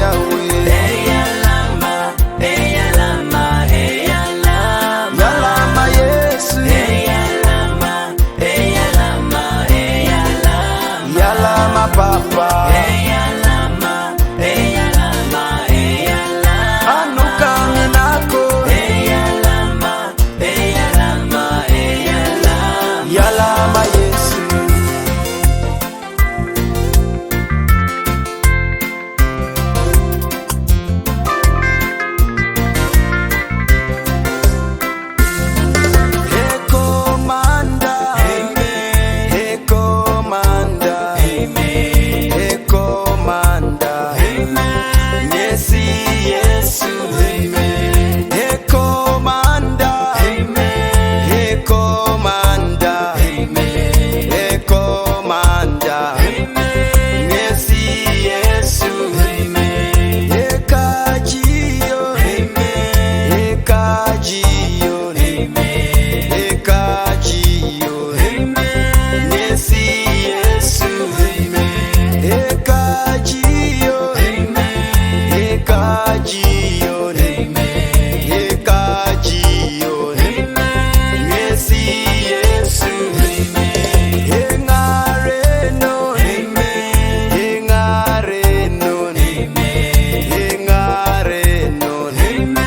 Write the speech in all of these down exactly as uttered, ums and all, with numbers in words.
Yahweh. Eyalama, eyalama, eyalama. Yalama Yesu. Eyalama, eyalama, eyalama. Yalama Papa. Eyalama, eyalama, eyalama. Anuka nginako. Eyalama, eyalama, eyalama. Yalama Yesu. Ekomanda. Amen. Ekomanda. Amen. Ekomanda. Amen. Ngesi Yesu. Amen. Ekomanda. Amen. Ekomanda. Amen. Ekomanda. Amen. Ngesi Yesu. Amen. Ekajiyo. Amen. Ekajiyo. Amen. Ekajiyo. Amen. Ngesi Yesu. Amen. Ekajiyo. Amen. Ekajiyo. Amen. Ekajiyo. Amen. Ngesi Yesu. Amen. Engareno. Amen. Engareno. Amen. Engareno. Amen.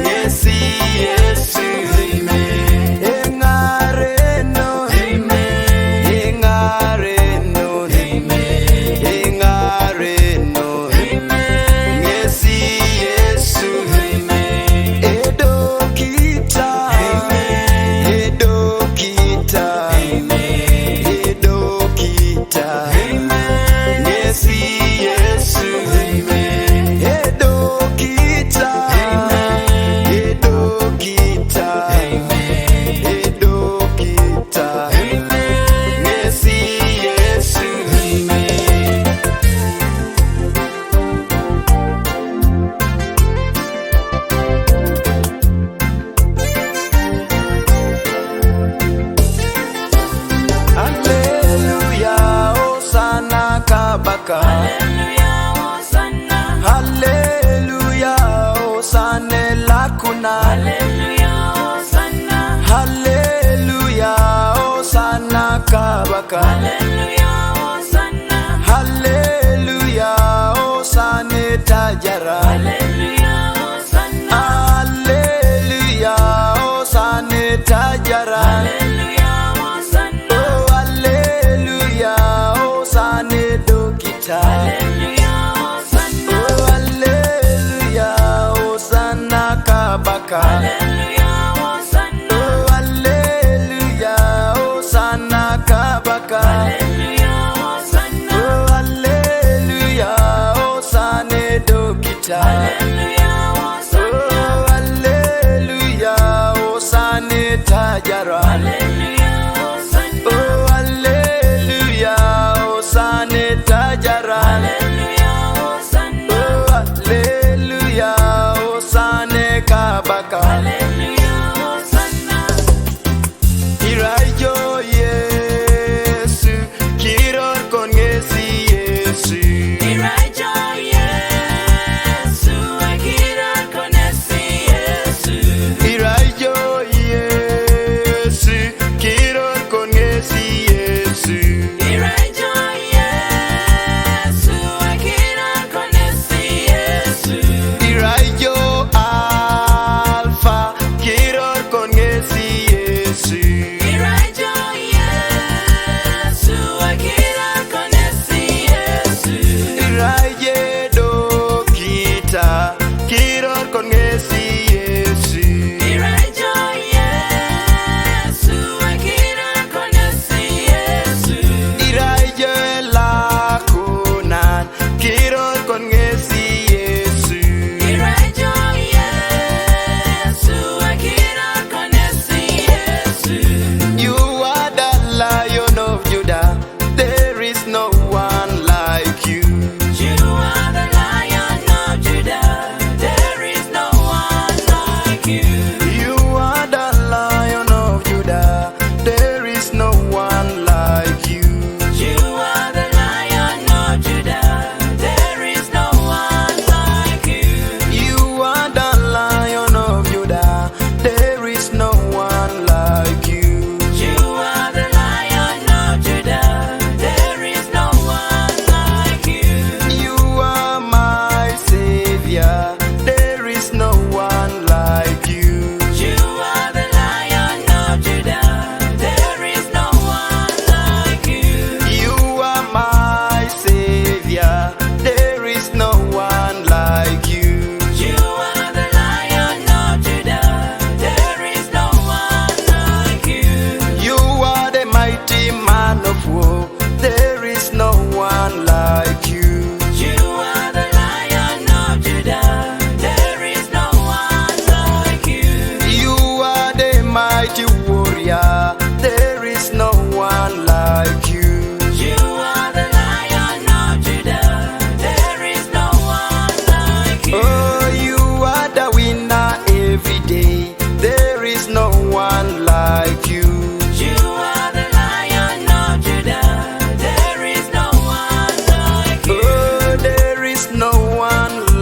Ngesi Yesu. Amen. Engareno. Amen. Engareno. Amen. Engareno. Amen. Ngesi Yesu. Amen. Edokita. Amen. Edokita. Amen. Edokita. Amen. Ngesi Yesu. Amen. Edokita. Amen. Edokita. Amen. Edokita. Amen. Ngesi Yesu. Amen. Hallelujah, Hosanna Kabaka. Hallelujah, Hosanna. Hallelujah, Hosanna Lakuna. Hallelujah, Hosanna. Hallelujah, Hosanna Kabaka. Hallelujah, Hosanna. Hallelujah, Hosanna Tajara. Hallelujah, Hosanna. Hallelujah, Hosanna Tajara. Hallelujah, Hosanna. Oh, hallelujah, Hosanna Dokita. Hallelujah, Hosanna. Oh, hallelujah, Hosanna Kabaka. Hallelujah, Hosanna. Oh, hallelujah, Hosanna Kabaka. Hallelujah, Hosanna. Oh, hallelujah, Hosanna Dokita. Hallelujah, Hosanna. Oh, hallelujah, Hosanna Tajara. Hallelujah, Hosanna. Oh, hallelujah, Hosanna Tajara. Hallelujah, Hosanna. Oh, hallelujah, Hosanna Kabaka. Hallelujah, Hosanna. Iraijo Yesu, kiror kon ngesi Yesu. Iraijo Yesu, kiror kon ngesi Yesu. Iraijo Yesu, kiror kon ngesi Yesu. Iraijo Yesu, kiror kon ngesi Yesu. Iraijo Alpha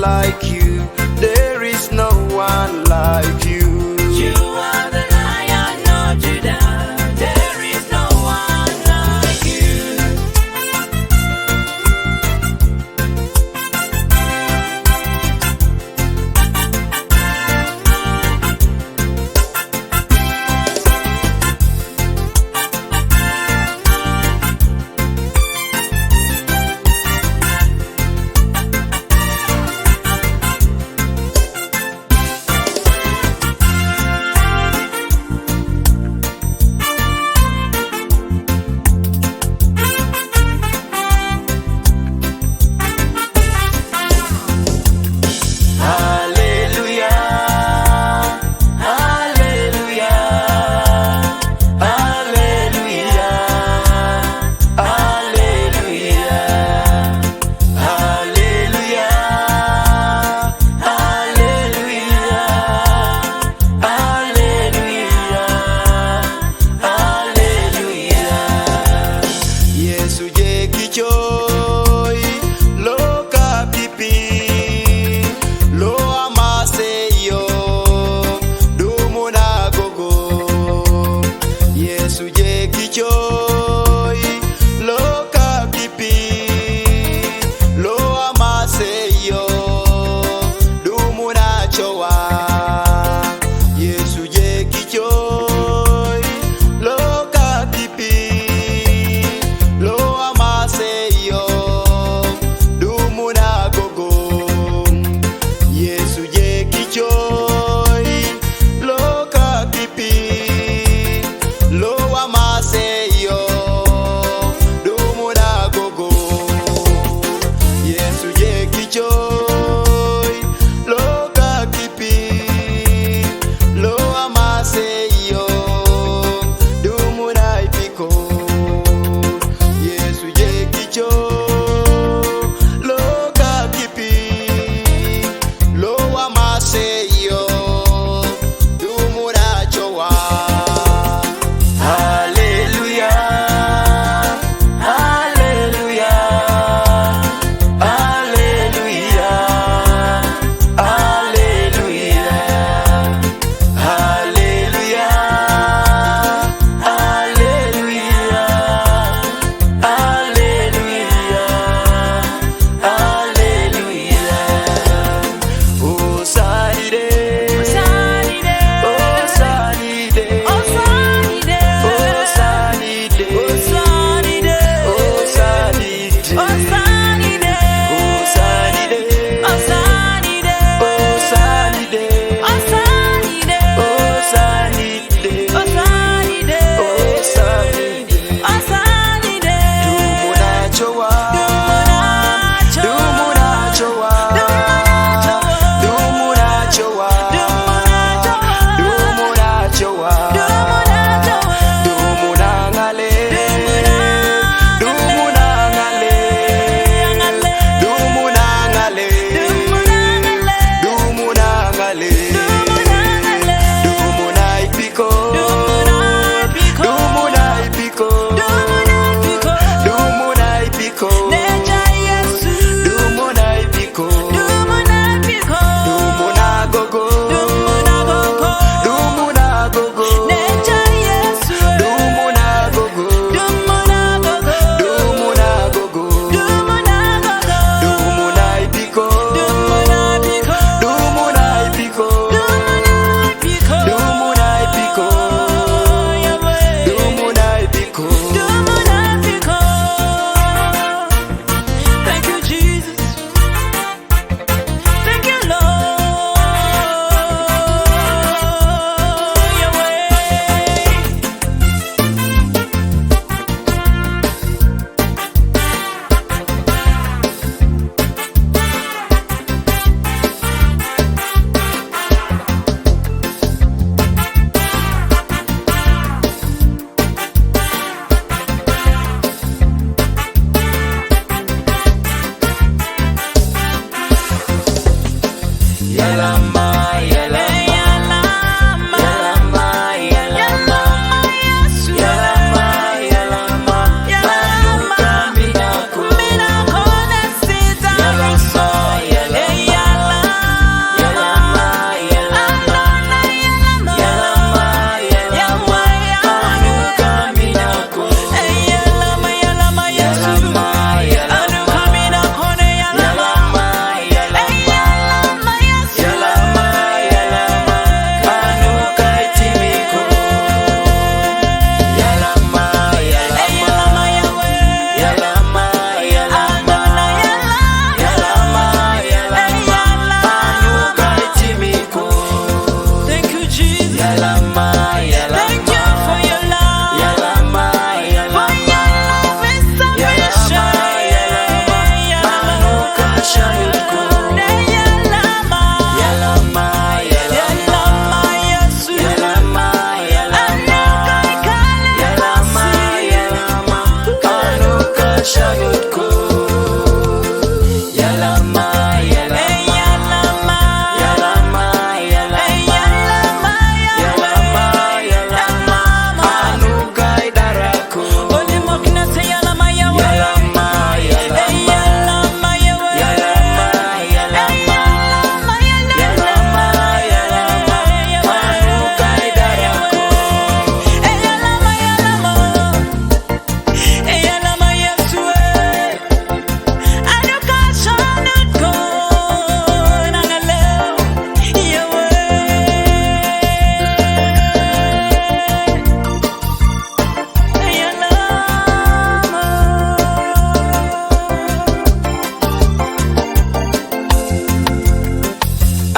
like you. There is no one like you. You are the Lion of Judah. There is no one like you. Hallelujah, hallelujah, hallelujah, hallelujah. Hallelujah, hallelujah, hallelujah, hallelujah. Yesu je kichoi, lo ka pipi, lo amase yo, dumuna gogo. Yesu je kichoi, lo ka pipi, lo amase yo, dumuna chowa. Yesu je kichoi, lo ka pipi, lo amase yo, dumuna gogo. Yesu je kichoi, lo ka pipi, lo amase yo, dumuna gogo. Yesu je kichoi, lo ka pipi, lo amase yo, dumuna ipiko. Yesu je kichoi, lo ka pipi, lo amase yo, dumuna chowa. Hallelujah, hallelujah, hallelujah, hallelujah, hallelujah, hallelujah. Hallelujah, hallelujah. Osanire, osanire, osanire, osanire, osanire, osanire, osanire, osanire. Osanide. Osanide. Osanide. Osanide. Dumunachowa. Dumunachowa. Dumunachowa. Dumunachowa. Dumunangale. Dumunangale. Dumunangale. Dumunangale. Dumuna ipiko. Dumuna ipiko. Dumuna ipiko. Dumuna ipiko. Dumuna gogo. Dumuna gogo. Dumuna gogo. Dumuna gogo. Dumuna ipiko. Dumuna ipiko. Dumuna ipiko. Dumuna ipiko. Dumuna ipiko. Thank you, Jesus. Thank you, Lord. Yahweh. Yalama, yalama, yalama, yalama, yalama, yalama. Yalama, yalama, yalama.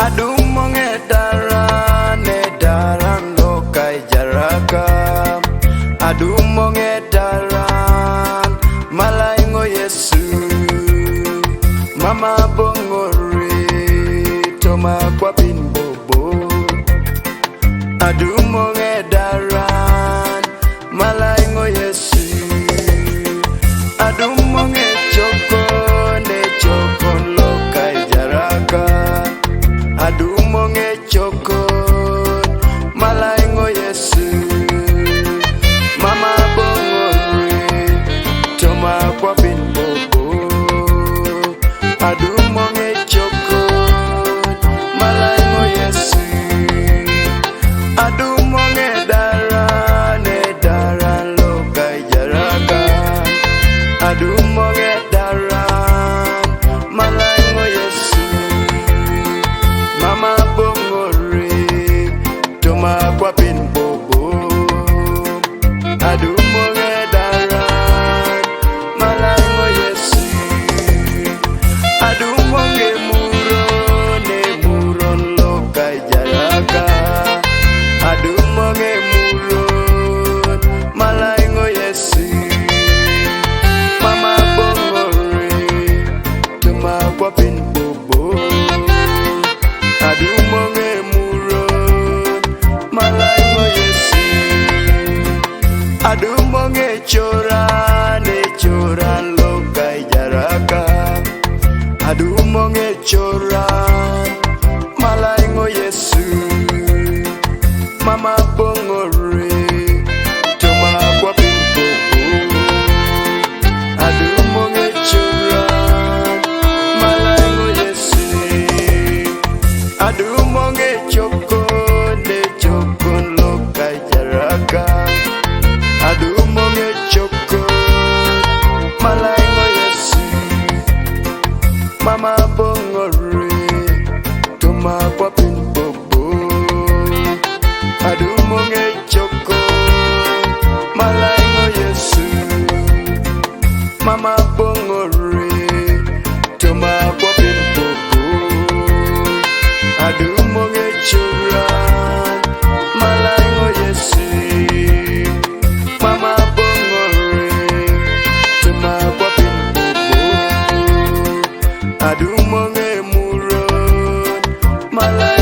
Adumong edaran, edaran lo kai jaraka. Adumong edaran, malaingo Yesu. Mama bongori, toma kwa bin bobo. Adumong edaran, malaingo Yesu. Adumong echokon, echokon lo kai jaraka. Adumong echokon, malaingo Yesu. Mama bongori, toma kwa bin bobo. Adumong echokon, malaingo Yesu. Adumong edaran, edaran lo kai jaraka. Adumong edaran, malaingo Yesu. Mama bongori, toma kwa bin bobo. Adumong edaran, malaingo Yesu. Adumong emuron, emuron lo kai jaraka. Adumong emuron, malaingo Yesu. Mama bongori, toma kwa bin bobo. Adumong emuron, malaingo Yesu. Adumong echoran, echoran lo kai jaraka. Adumong echoran, malaingo Yesu. Mama bongori, toma kwa bin bobo. Adumong echoran, malaingo Yesu. Adumong echokon, echokon lo kai jaraka. Adumong echokon, malaingo Yesu. Mama bongori, toma kwa bin bobo. Adumong echokon, malaingo Yesu. Mama bongori, toma kwa bin bobo. Adumong echoran, malaingo Yesu. Mama bongori, toma kwa bin bobo. Adumong emuron, malaingo